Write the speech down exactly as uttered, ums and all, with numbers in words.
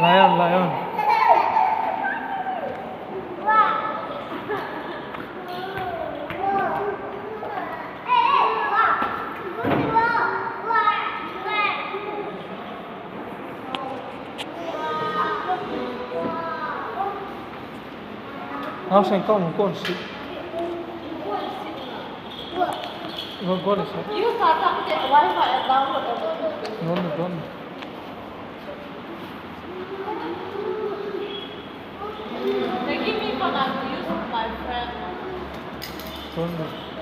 Lion, lion. Hao sen kau kon si. Kon kon si. Use the tablet Wi-Fi and download everything. No, no, don't. They give me phone, I will use with my friend. Don't.